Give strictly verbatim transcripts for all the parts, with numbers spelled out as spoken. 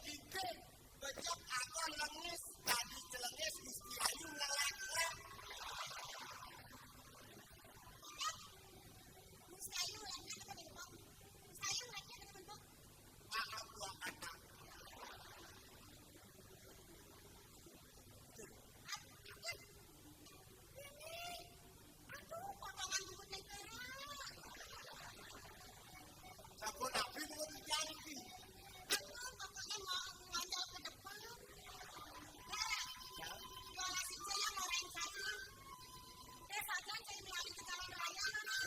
Kite, becek aku lengis, tadi celengis, Gusti Ayu ngelak-ngelak. Gusti Ayu ngelak-ngelak apa nih, Bang? Gusti Ayu ngelak-ngelak apa, Bang? Maaf, buah kata. Aduh, potongan rambutnya Sarah. Sabun api mau diganti. Aduh, pokoknya mau ngajak ke depan. Sarah, ya, jual nasi saya mau lain saya. Eh, saja saya melalui ke jalan raya, Nona.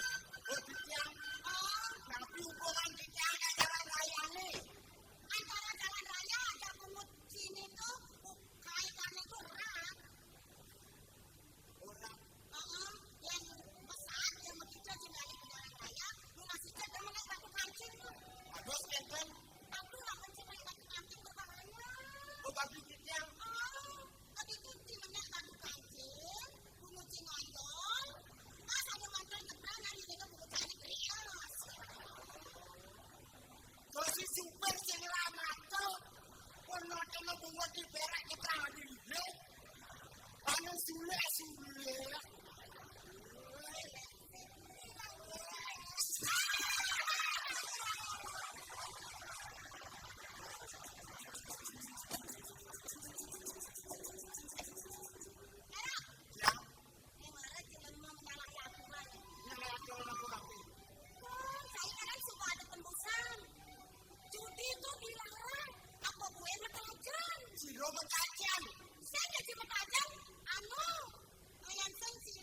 Oh, di tiang. Oh. Tapi hubungan di tiang ke jalan raya nih. Antara jalan raya ada pungut sini tuh, kaitannya tuh erat. Orang. Heeh, yang besar, yang begitu aja nggak ada kendaraan raya, lu masih cek sama naik batu kancing lu. Aduh, enten. Aku nggak benci naik batu kancing berbahaya. Oh, batu kancing. Oh, begitu di mana batu kancing, bungut si nonjol, pas ada mantan nyebrang, hari ini bungut cari krias. Terus si supir sing lama tuh, pun nonton bungut di berak kita hari ini. Anu sule, sule. Ya. Ini marah, cuma mau menyalahi aturan. Menyalahi aturan apa, Bang? Oh, saya kan suka ada tembusan. Judi itu dilarang. Apa gue metajan? Si Robert Kacan. Saya nggak sih metajan. Anu, Ayan Sen si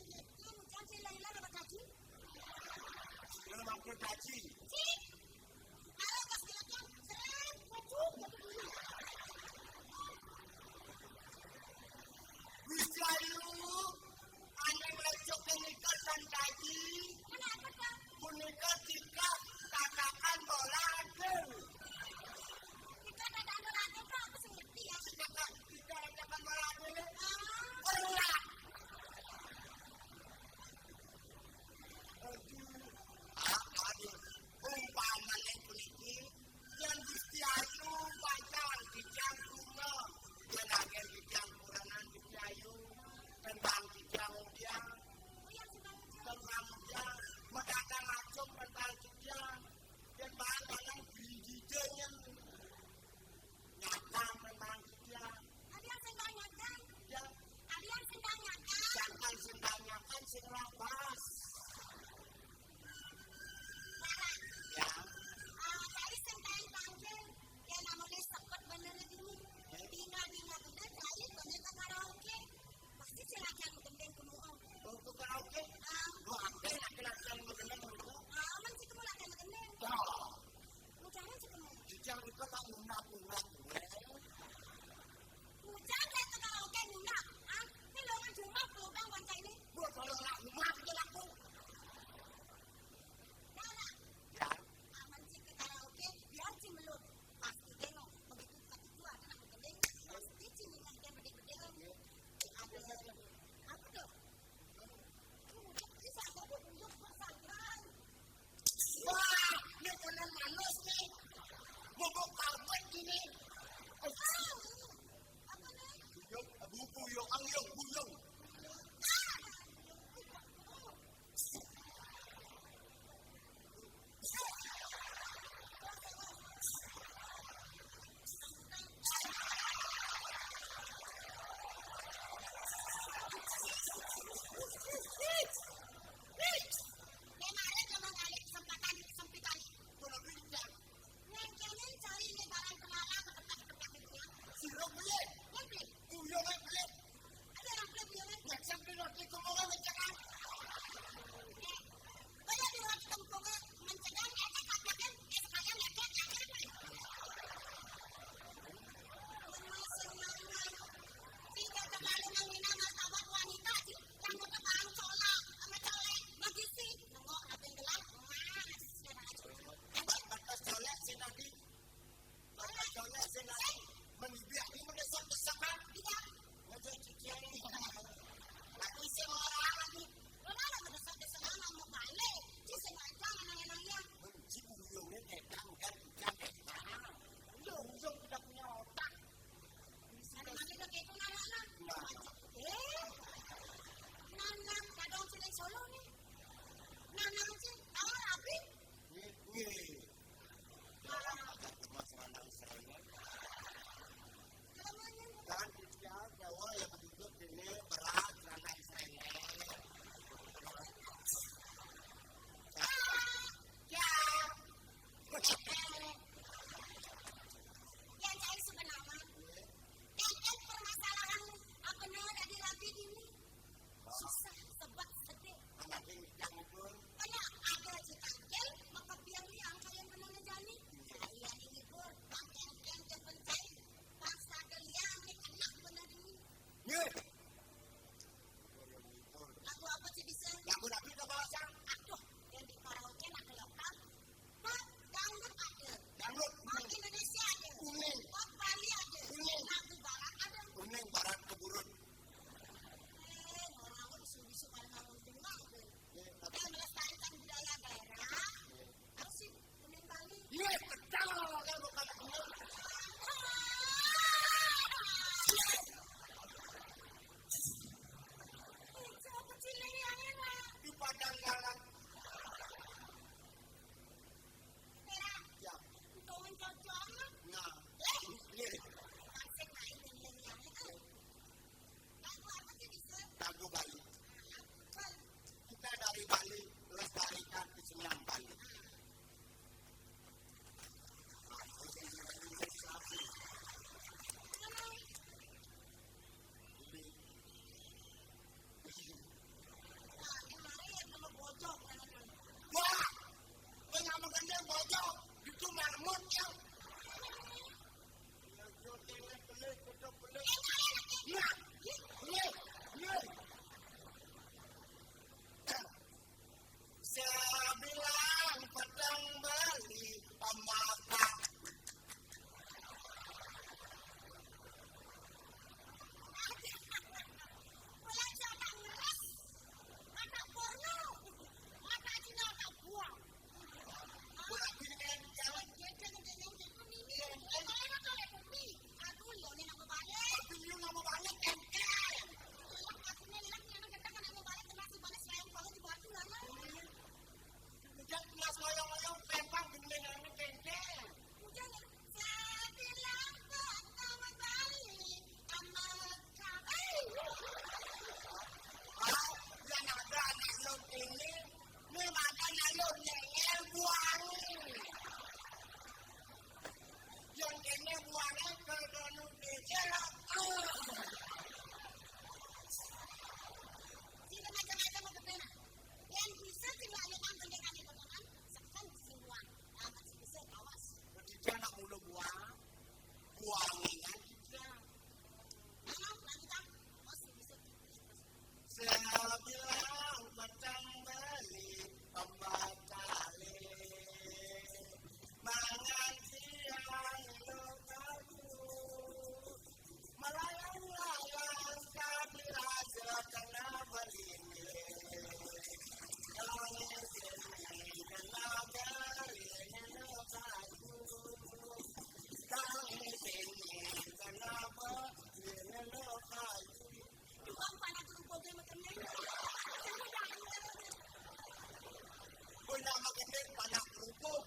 Ké panak kerupuk.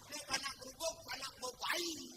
Ké panak kerupuk, panak bobai.